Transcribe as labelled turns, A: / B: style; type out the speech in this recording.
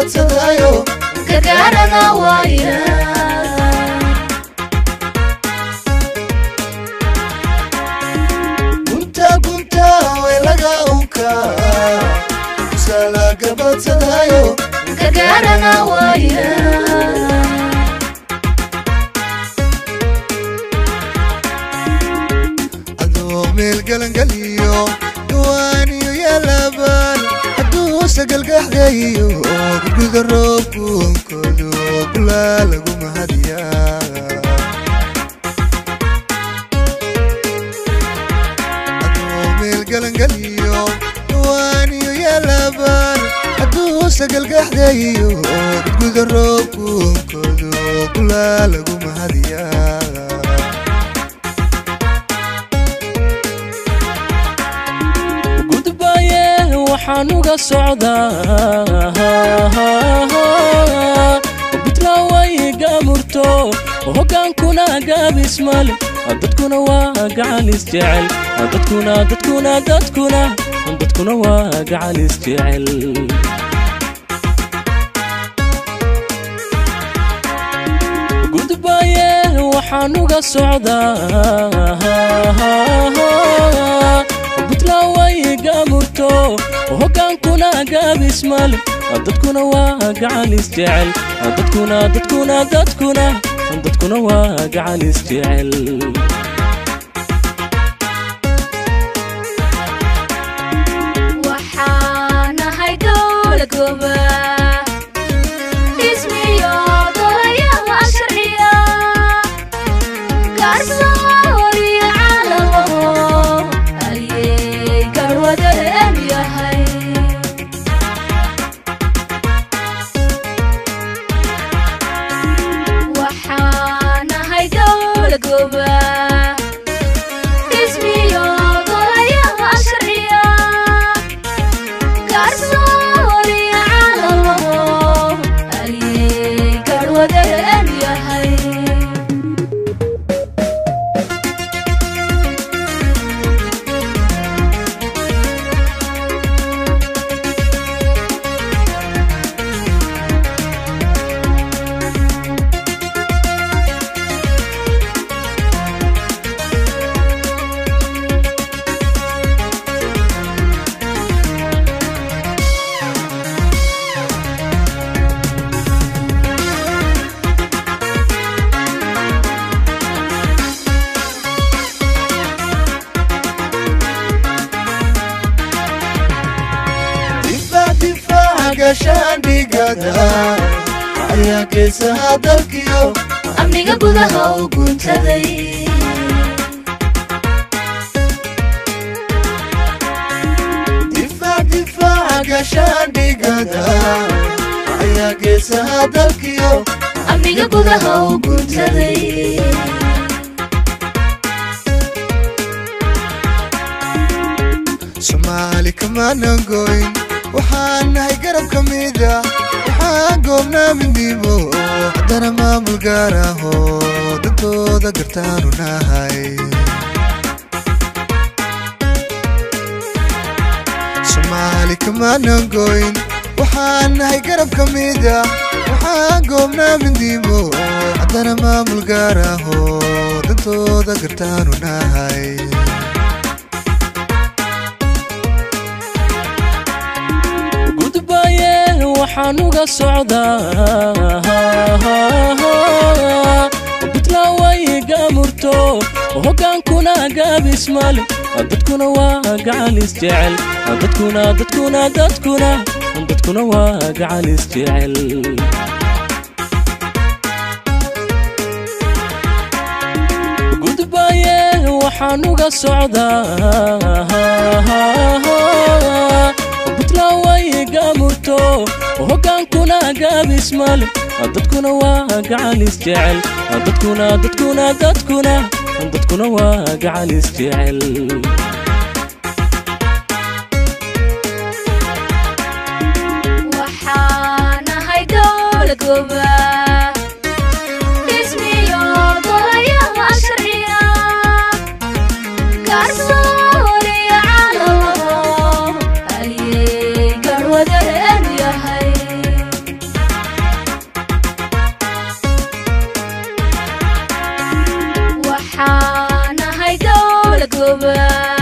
A: Gabadsadayo
B: Gargaarana waaya.
A: Gunta gunta way laga unka Kusala gabadsadayo
B: Gargaarana waaya.
A: Adoo meel galangaliyo Gawaaniyo yaalabaan Hadduu sagalgaxdayo Gudguda roobku onkoodo Gulaa lagu mahadiyaa. Adoo meel galangaliyo Gawaaniyo yaalabaan Hadduu sagalgaxdayo Gudguda roobku onkoodo Gulaa lagu mahadiyaa.
C: Gudbaye waxaan uga socdaa Puntland way gaamurto hoggaankuna gaabismale dadkuna waa gacal isjecel dadkuna dadkuna dadkuna dadkuna waa gacal isjecel. Gudbaye waxaan uga socdaa Puntland way gaamurto hoggaankuna gaabismale dadkuna waa gacal isjecel dadkuna dadkuna dadkuna dadkuna waa gacal isjecel.
B: Waxaan nahay dowlad goba dhismiyo golayaal sharciya garsoor iyo caalamo ayay garwadeen yahay. Waxaan nahay dowlad goba dhismiyo golayaal sharciya garsoor iyo caalamo ayay garwadeen yahay.
A: Difaac difaaca gaashaandhigada ayaa geesaha dalkiyo
B: amniga gudaha u guntaday.
A: Difaac difaaca gaashaandhigada ayaa geesaha dalkiyo
B: amniga gudaha u guntaday.
A: Soomaali kamaanan goyn waxaan nahay garab ka mida waxaan goobnaa midnimo haddana maamul gaar aho dadkooda gartaanu nahay. Soomaali kamaanan goyn waxaan nahay garab ka mida waxaan goobnaa midnimo haddana maamul gaar aho dadkooda gartaanu nahay.
C: Gudbaye waxaan uga socdaa Puntland way gaamurto hoggaankuna gaabismale dadkuna waa gacal isjecel dadkuna dadkuna dadkuna dadkuna waa gacal isjecel. Gudbaye waxaan uga socdaa Puntland way gaamurto hoggaankuna gaabismale dadkuna waa gacal isjecel dadkuna dadkuna dadkuna dadkuna waa gacal isjecel.
B: Waxaan nahay dowlad goba dhismiyo golayaal sharciya garsoor iyo caalamo ayay garwadeen yahay. goba.